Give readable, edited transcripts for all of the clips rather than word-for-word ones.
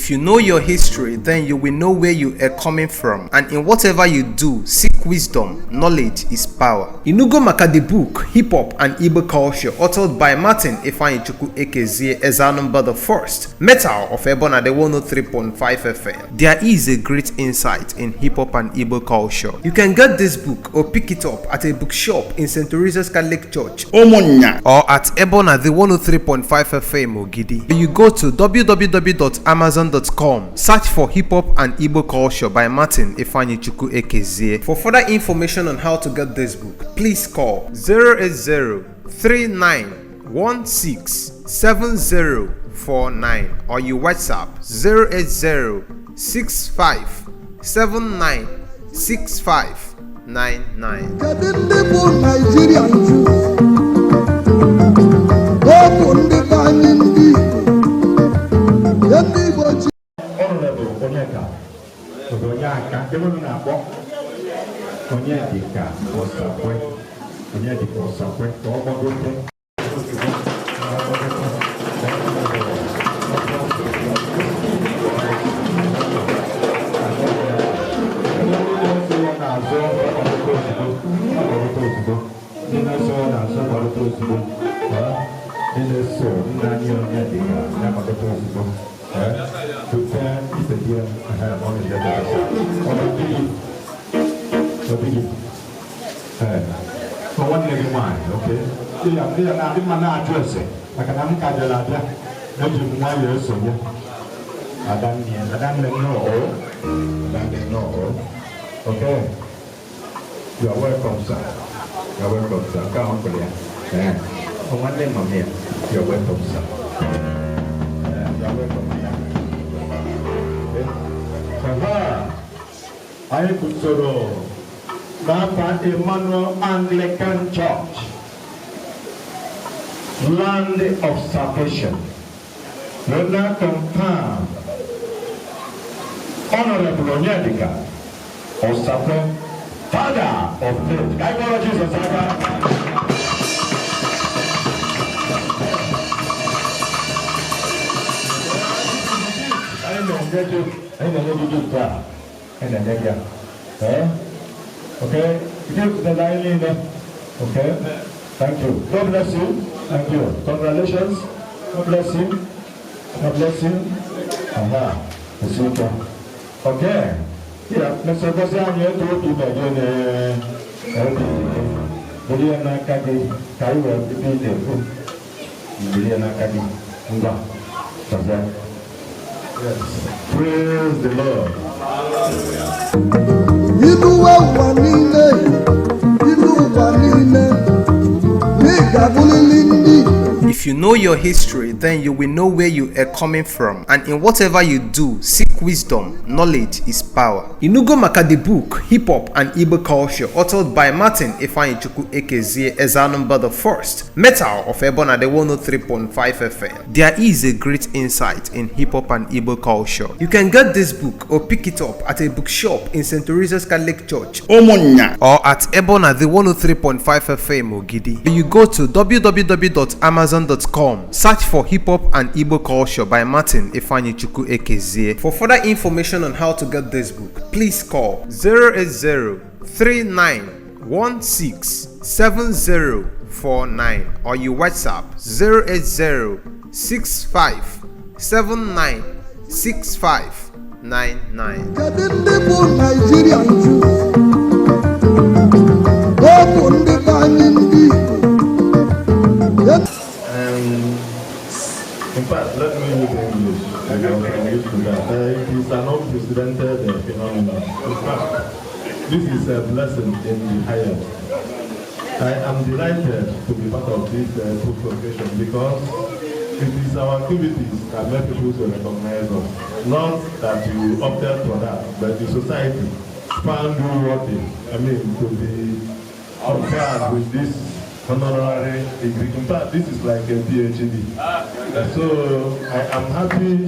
If you know your history, then you will know where you are coming from, and in whatever you do, seek wisdom. Knowledge is power. Inugo maka the book Hip Hop and Igbo Culture, authored by Martin Ifeanyichukwu Ekezie Ezanumba the First, Metal of Ebona the 103.5 FM. There is a great insight in hip hop and Igbo culture. You can get this book or pick it up at a bookshop in St. Teresa's Catholic Church, Omonya, or at Ebona the 103.5 FM OGIDI. You go to www.amazon.com, search for Hip Hop and Igbo Culture by Martin Ifeanyichukwu Ekezie. For further information on how to get this book, please call 080-3916-7049 or you WhatsApp 080-6579-6599. Onyedika Osakwe, Onyedika Osakwe, for one living wine, okay? They are not in my address. I can have a ladder. Don't you know you're so young? I don't know. Okay? You are welcome, sir. You are welcome, sir. Come on, please. For one name of here, you are welcome, sir. You are welcome, sir. I could sorrow. Papa Immanuel Anglican Church, land of salvation. Lord, confirm Honorable Onyedika Osakwe, Father of faith. Can I go to Jesus? Okay, give the line in. Okay, thank you. God bless you. Thank you. Congratulations. God bless you. God bless you. Aha, it's okay. Okay. Yeah, Mr. Bosan, you have to be by your Biliana Kadi, Kaiwa, Biliana Kadi, yes. Praise the Lord. If you know your history, then you will know where you are coming from, and in whatever you do, seek wisdom. Knowledge is power. Inugo maka the book Hip Hop and Igbo Culture, authored by Martin Ifeanyichukwu Ekezie Ezanumba the First, Metal of Ebona the 103.5 FM. There is a great insight in hip hop and Igbo culture. You can get this book or pick it up at a bookshop in St. Teresa's Catholic Church, Omonya, or at Ebona the 103.5 FM OGIDI. You go to www.amazon.com, search for Hip Hop and Igbo Culture by Martin Ifeanyichukwu Ekezie. For further information on how to get this book, please call 080-3916-7049 or you WhatsApp 080-6579-6599. In fact, let me use English. It is an unprecedented phenomenon. In fact, this is a blessing in the highest. I am delighted to be part of this book occasion because it is our activities that make people to recognize us. Not that you opted for that, but the society found you worthy. I mean, to be compared with this honorary degree. In fact, this is like a PhD. So I am happy,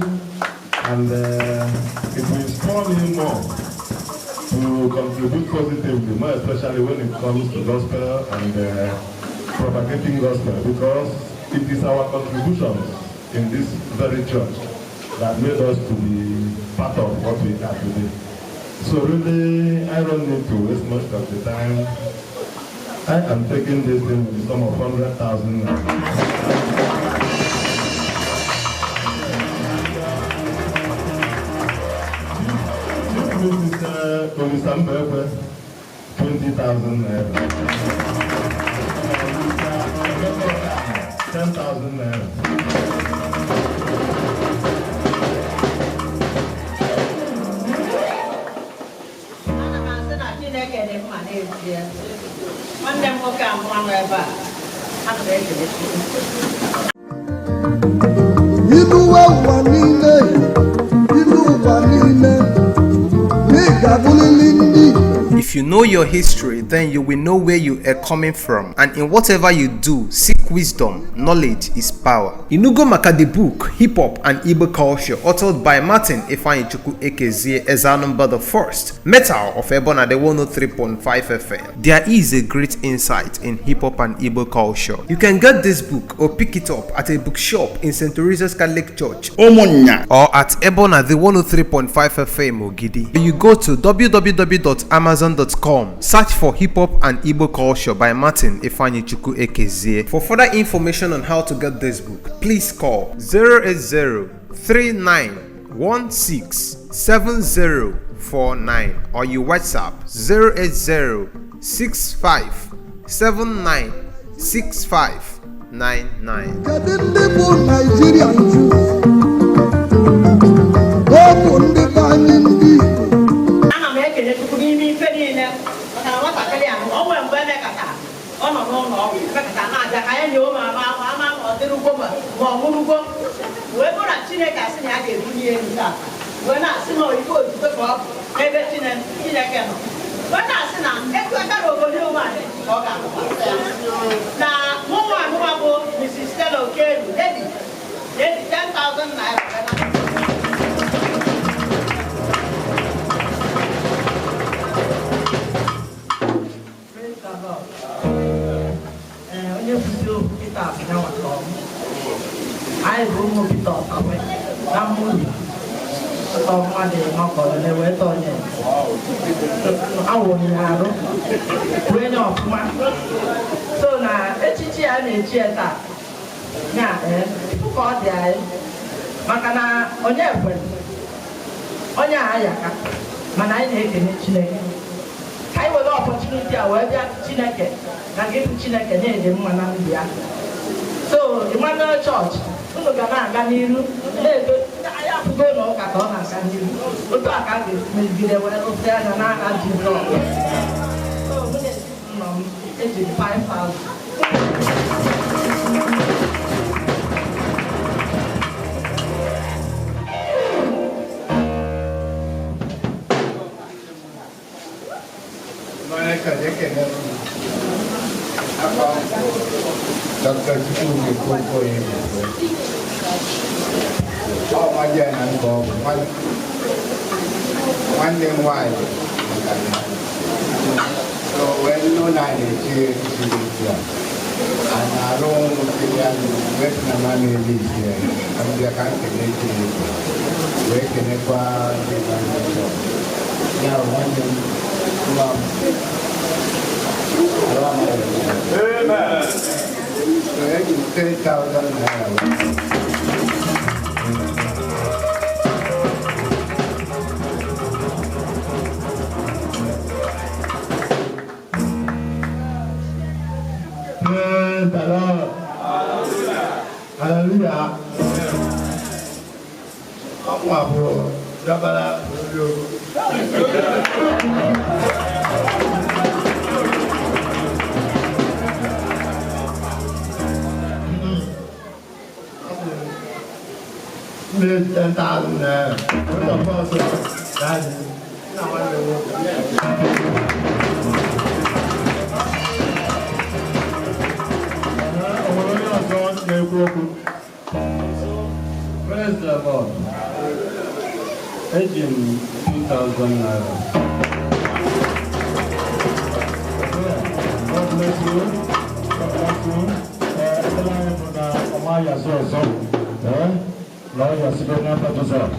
and it will inspire me more to contribute positively, more especially when it comes to gospel and propagating gospel, because it is our contributions in this very church that made us to be part of what we are today. So really, I don't need to waste much of the time. I am taking this thing with the sum of 100,000 This is Komisambebe, 20,000 naira. 10,000 naira. If you know your history, then you will know where you are coming from, and in whatever you do, seek wisdom. Knowledge is power. Inugo maka the book Hip Hop and Igbo Culture, authored by Martin Ifeanyichukwu Ekezie Ezanumba the First, Metal of Ebona the 103.5 FM. There is a great insight in hip hop and Igbo culture. You can get this book or pick it up at a bookshop in St. Teresa's Catholic Church, Omonya, or at Ebona the 103.5 FM OGIDI. You go to www.amazon.com, search for Hip Hop and Igbo Culture by Martin Ifeanyichukwu Ekezie. For further information on how to get this book, please call 080-3916-7049 or you WhatsApp 080-6579-6599. I room of it off. I'm moving. So, Monday, my father, they went on it. I won't have brain off my. So now, it's a theater. Now, for the eye, Macana, on your friend. On your ayaka, man, I take in Chineke. I will opportunity, I will get Chineke. I give Chineke in Manambia. So, Immanuel Church. I have to go to Katona and you. Look back at this, maybe they were up there and I had to go. So, 5,000. Dr. Chukwu Koko oh, my dear, and go one name why. So when no line is here, and I don't wait my money this year. I'm the candidate where can I go? Now, one Amen. 10,000 naira. Praise the Lord. Hallelujah. Made 10,000 there. What the fuck? That's not what they want. Praise the Lord. 2,000 naira. God bless you. God bless you. Lawyer Sibona Patosa.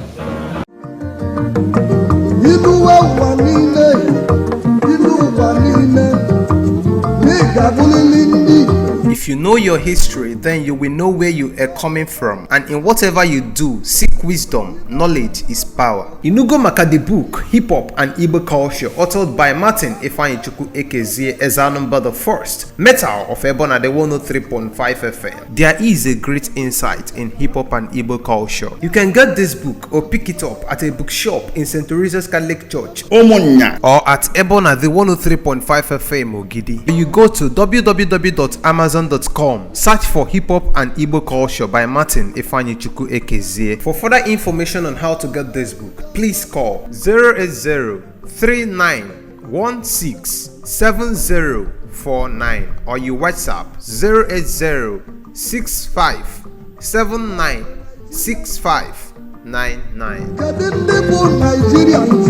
If you know your history, then you will know where you are coming from, and in whatever you do, seek wisdom. Knowledge is power. Inugo Maka the book, Hip Hop and Igbo Culture, authored by Martin Ifeanyichukwu Ekezie Ezanumba the First, Metal of Ebona the 103.5 FM. There is a great insight in hip hop and Igbo culture. You can get this book or pick it up at a bookshop in St. Teresa's Catholic Church, Omonya, or at Ebona the 103.5 FM OGIDI. You go to www.amazon.com, search for Hip Hop and Igbo Culture by Martin Ifeanyichukwu Ekezie. For further information on how to get this book, please call 08039167049 or you WhatsApp 08065796599.